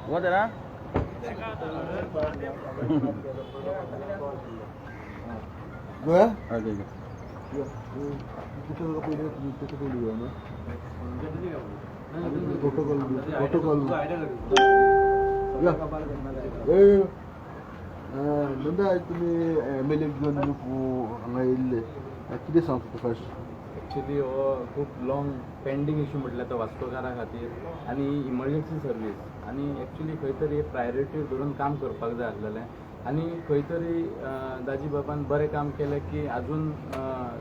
वता गोया okay. Protocol protocol. Nanda, आयज तुमी एम एल ए घेवन हांगा येयल्ले, कितें सांगता फर्स्ट? एक्चुली हो खूब लॉंग पेंडींग इशू म्हटल्यार तो वास्कोकारां खातीर आनी इमर्जन्सी सर्वीस आनी एक्चुली खंय तरी प्रायोरिटी धरून काम करपाक जाय आसलेलें. आनी खंय तरी दाजी बाबान बरें काम केलें की आजून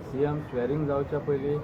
सीएम स्वेरिंग जावच्या पयलीं,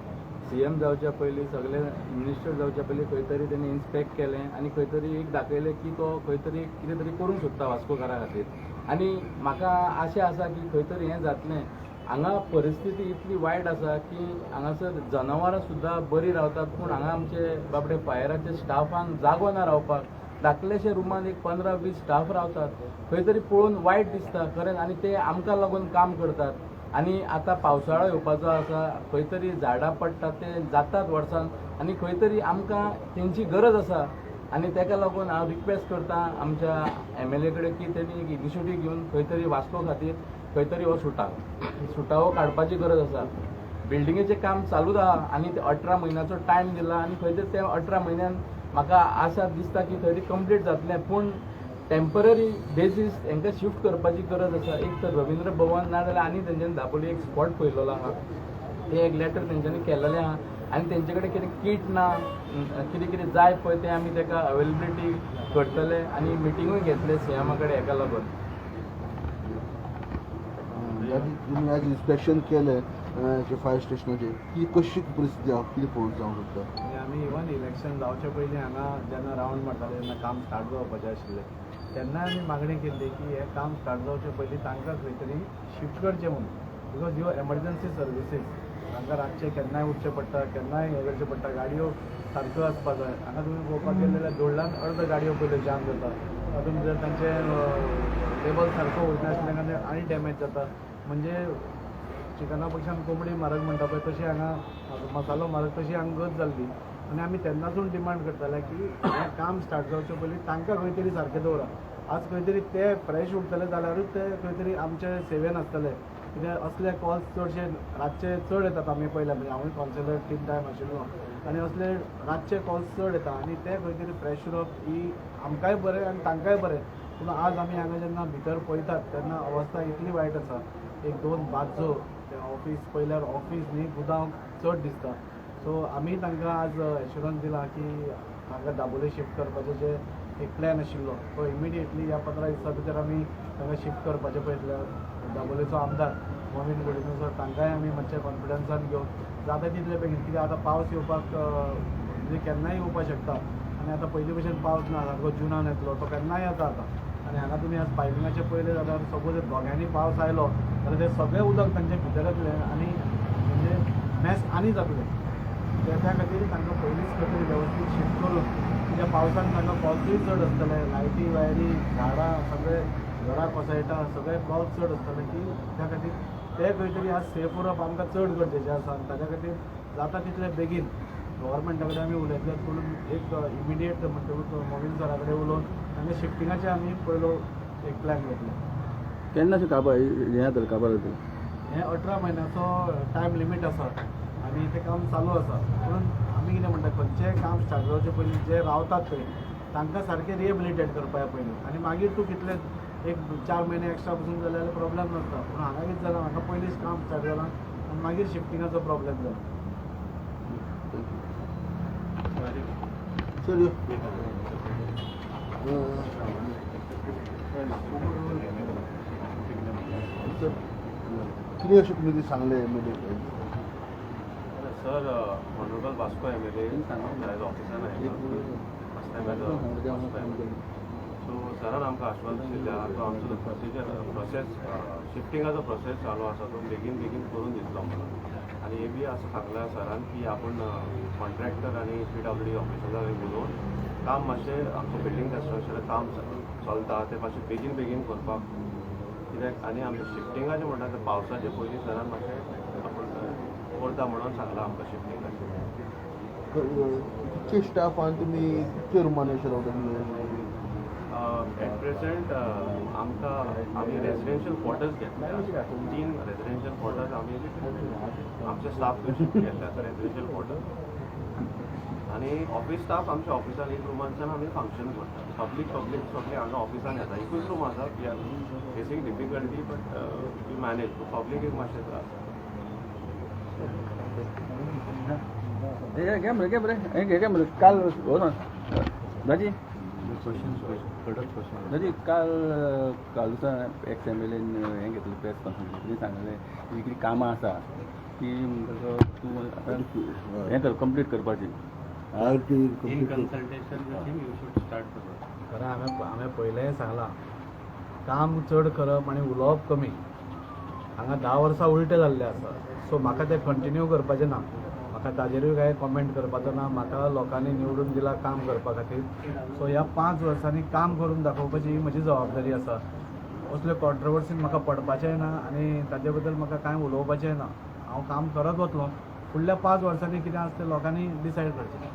सीएम जावच्या पयलीं, सगळे मिनिस्टर जावच्या पयलीं खंय तरी तेणी इन्स्पेक्ट केलें आनी खंय तरी एक दाखयलें की तो खंय तरी कितें तरी करूंक सोदता वास्कोकारां खातीर. आनी म्हाका आशा आसा की खंय तरी हें जातलें. हांगा परिस्थिती इतली वायट आसा की हांगासर जनावरां सुद्दां बरीं रावतात, पूण हांगा आमचे बाबडे फायराचे स्टाफांक जागो ना रावपाक. धाकलेशे रुमान एक 15-20 स्टाफ रावतात. खंय तरी पळोवन वायट दिसता खरेंच. आनी ते आमकां लागून काम करतात. आनी आतां पावसाळो येवपाचो आसा. खंय तरी झाडां पडटात, ते जातात वर्सान आनी खंय तरी आमकां तेंची गरज आसा. आनी तेका लागून हांव रिक्वेस्ट करता आमच्या एमएलए कडेन की तेणी एक इनिशिएटीव घेवन खंय तरी वास्को खातीर खंय तरी हो सुटावो काडपाची गरज आसा. बिल्डिंगेचें काम चालूच आहा आनी ते 18 म्हयन्याचो टायम दिला आनी खंय तरी ते 18 म्हयन्यान म्हाका आशा दिसता की थंय कंप्लीट जातलें, पूण टेम्पररी बेजीस हांकां शिफ्ट करपाची गरज आसा. एक तर रवींद्र भवन, नाजाल्यार आनी तेंच्यांनी दाबोली एक स्पॉट पळयलेलो आहा. ते एक लेटर तेंच्यांनी केलेलें आहा आनी तेंचे कडेन कितें कीट ना, कितें कितें जाय पळय, तें आमी तेका अवेलेबिलिटी करतले आनी मिटिंगूय घेतले सीएमा कडेन हेका लागून. तुमी आयज इन्स्पेक्शन केलें फायर स्टेशनाचें, की कशी परिस्थिती आहा, कितें पळोवंक जावंक शकता? आनी आमी इवन इलेक्शन जावचे पयलीं हांगा जेन्ना रावंड मारताले, तेन्ना काम स्टार्ट जावपाचें आशिल्लें, तेन्ना आमी मागणी केल्ली की हें काम स्टार्ट जावचे पयलीं तांकां खंय तरी शिफ्ट करचें म्हणून, because ह्यो एमर्जन्सी सर्विसीस, तांकां रातचें केन्नाय उठचें पडटा, केन्नाय हें करचें पडटा, गाडयो सारक्यो आसपा जाय. हांगा तुमी पळोवपाक गेले जाल्यार जोडलान अर्द गाडयो पयल्यो जाम जाता. तातूंत जर तांचें लेबल सारको वचनाशिल्ल्या कारणान आनी डॅमेज जाता. म्हणजे चिकना पक्षान कोंबडी म्हारग म्हणटा पळय, तशी हांगा मसालो म्हारग, तशी हांगा गत जाल्ली. आनी आमी तेन्नासून डिमांड करताले की हें काम स्टार्ट जावचे पयलीं तांकां खंय तरी सारकें दवरा. आज खंय तरी ते फ्रेश उरतले जाल्यारूच ते खंय तरी आमचे सेवेन आसतले. कित्याक असले कॉल्स चडशे रातचे चड येतात. आमी पळयल्या, म्हणजे हांवूय कॉन्सिलर तीन टायम आशिल्लो आनी असले रातचे कॉल्स चड येता आनी ते खंय तरी फ्रेश उरप ही आमकांय बरें आनी तांकांय बरें. पूण आज आमी हांगा जेन्ना भितर पळयतात तेन्ना अवस्था इतली वायट आसा. एक दोन बाजो तें ऑफीस पळयल्यार ऑफीस न्ही, गुदांव चड दिसता. सो आमी तांकां आज एश्युरन्स दिला की तांकां दाबोली शिफ्ट करपाचें जे एक प्लॅन आशिल्लो तो इमिडिएटली ह्या 15 दिसां भितर आमी तांकां शिफ्ट करपाचें पळयतले. दाबोलेचो आमदार मोविन गुदिन्हो सर, तांकांय आमी मातशें कॉन्फिडन्सान घेवन जाता तितले बेगीन, कित्याक आतां पावस येवपाक म्हणजे केन्नाय येवपाक शकता आनी आतां पयलीं भशेन पावस ना सारको जुनान येतलो, तो केन्नाय येता आतां. आनी हांगा तुमी आज पायपिंगाचें पळयलें जाल्यार सपोज दोग्यांनी पावस आयलो जाल्यार तें सगळें उदक तांच्या भितर येतलें आनी म्हणजे मॅस आनी जातलें. त्या खातीर तांकां पयलींच खंय तरी वेवस्थीत शिफ्ट करून, कित्याक पावसान तांकां कॉल्सूय चड आसतले, लायटी वायरी झाडां सगळे घरां कोसळटा, सगळे कॉल्स चड आसतले की त्या खातीर ते खंय तरी आज सेफ उरप आमकां चड गरजेचें आसा. आनी ताच्या खातीर जाता तितले बेगीन गव्हर्मेंटा कडेन आमी उलयतले, पूण एक इमिडिएट म्हणटकूच मोविन सरा कडेन उलोवन तांकां शिफ्टिंगाचें आमी पयलो एक प्लॅन घेतले. केन्ना अशें काबार हें जातलें, काबार जातलें? हें 18 म्हयन्याचो टायम लिमीट आसा आनी तें काम चालू आसा. पूण आमी कितें म्हणटा, खंयचेंय काम स्टार्ट जावचे पयलीं जे रावतात थंय तांकां सारकें रिहेबिलिटेट करपा जाय पयलीं आनी मागीर तूं कितले एक 4 म्हयने एक्स्ट्रा पसून जाले जाल्यार प्रॉब्लेम नासता. पूण हांगा कितें जालां, हांगा पयलींच काम स्टार्ट जालां आनी मागीर शिफ्टिंगाचो प्रॉब्लेम जाला. सर, यो. सर, कितें अशें तुमी सांगलें MLA? Sir, honourable Vasco MLA आयज ऑफिसान आयलो, first time as Vasco MLA. So सरान आमकां आश्वासन दिलें आहा, तो आमचो प्रोसिजर प्रोसेस शिफ्टिंगाचो प्रोसेस चालू आसा, तो बेगीन बेगीन करून दितलो म्हणून. आनी हे बी आसा सांगलां सरान की आपूण कॉन्ट्रॅक्टर आनी पीडब्ल्यूडी ऑफिसराक उलोवन काम मातशें आमचें बिल्डींग कन्स्ट्रक्शन काम चलता तें मातशें बेगीन बेगीन करपाक कित्याक. आनी आमचें शिफ्टिंगाचें म्हणटा तें पावसाचे पयलीं सरान मातशें आपूण करता म्हणून सांगलां आमकां शिफ्टिंगाचें. कितके स्टाफ आनी तुमी कितके रुमांनी अशें रावता? एट प्रेझेंट आमकां आमी रेजिडेन्शियल क्वॉर्टर्स घेतले, 3 रेजिडेन्शियल क्वॉर्टर्स आमी आमचे स्टाफ शिफ्ट केल्ले आसा रेजिडेन्शियल क्वॉर्टर्स आनी ऑफिस स्टाफ आमच्या ऑफिसान एक रुमांतल्यान आमी फंक्शन करता. पब्लीक पब्लीक सगळे हांगा ऑफिसान येता, एकूच रूम आसा. We are facing difficulty but we manage. Public एक मातशें त्रास. हे घे मरे, घे मरे, हे घे मरे. काल हो ना दाजी, दाजी काल काल दिसा एक्स एम एल एन हें घेतलें प्रेस कॉन्फरन्स, कितें सांगलें जी कितें कामां आसा ती म्हणटा तूं आतां हें कर कंप्लीट करपाची. In consultation with him you should start the work. कारण हांवें पयलेंय सांगलां, काम चड करप आनी उलोवप कमी. हांगा 10 वर्सां उलटें जाल्लें आसा. सो म्हाका तें कंटिन्यू करपाचें ना, म्हाका ताजेरूय कांय कॉमेंट करपाचो ना. म्हाका लोकांनी निवडून दिला काम करपा खातीर. सो ह्या 5 वर्सांनी काम करून दाखोवपाची ही म्हजी जबाबदारी आसा. असल्यो कॉन्ट्रवर्सीन म्हाका पडपाचेंय ना आनी ताजे बद्दल म्हाका कांय उलोवपाचेंय ना. हांव काम करत वतलो. फुडल्या 5 वर्सांनी कितें आसा तें लोकांनी डिसायड करचें.